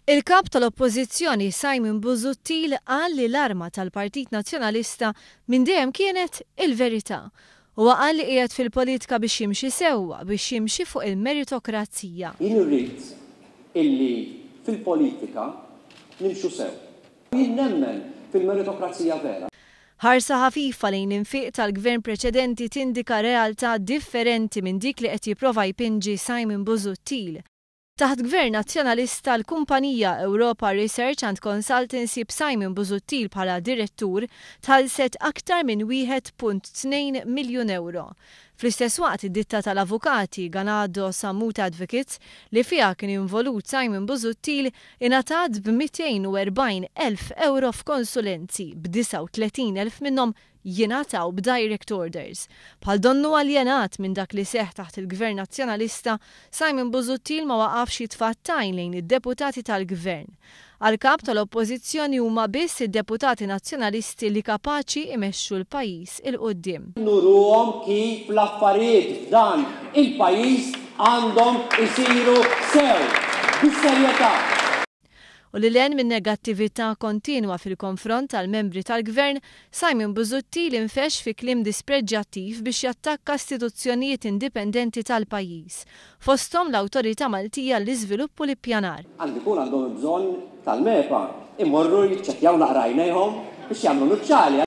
Il-Kap tal-Oppożizzjoni Simon Busuttil qal li l-arma tal-Partit Nazzjonalista minn dejjem kienet il-verità. Huwa qal li qiegħed fil-politika biex jimxi sewwa, biex jimxi fuq il-meritokrazija. Jien irrid illi fil-politika nimxu sew. Jien nemmen fil-meritokrazija vera. Ħarsa ħafifa lejn l-infiq tal-Gvern preċedenti tindika realtà differenti minn dik li qed jipprova jpinġi Simon Busuttil. Taħt Gvern Nazzjonalista, l-kumpanija Europa Research and Consultancy b'Simon Busuttil bħala direttur tħallset aktar minn 1.2 miljun ewro. Fl-istess waqt id-ditta tal-avukati Ganado Sammut Advocates li fiha kien involut Simon Busuttil ingħatat b'240 elf ewro f'konsulenzi, b'39 elf minnhom jingħataw b'direct orders. Bħal donnu aljenat minn dak li seħ taħt il-Gvern Nazzjonalista, Simon Busuttil ma waqafx jitfa' t-tajn lejn id-deputati tal-Gvern. Għal-kap tal-Oppożizzjoni huma biss id-deputati nazzjonalisti li kapaċi imexxu l-pajjiż 'il quddiem. Nuruhom kif l-affarijiet f'dan il-pajjiż għandhom isiru sew, bis-serjetà. U lil hinn minn negattività kontinwa fil-konfront tal-membri tal-Gvern, Simon Busuttil infex fi kliem dispreġġattiv biex jattakka istituzzjonijiet indipendenti tal-pajjiż, fosthom l-Awtorità Maltija l-Iżvilupp u l-Ippjanar. Għandi kun għandhom bżonn tal-MEPA imorru jiċċekkjaw naqra għajnejhom biex jagħmlu nuċċali.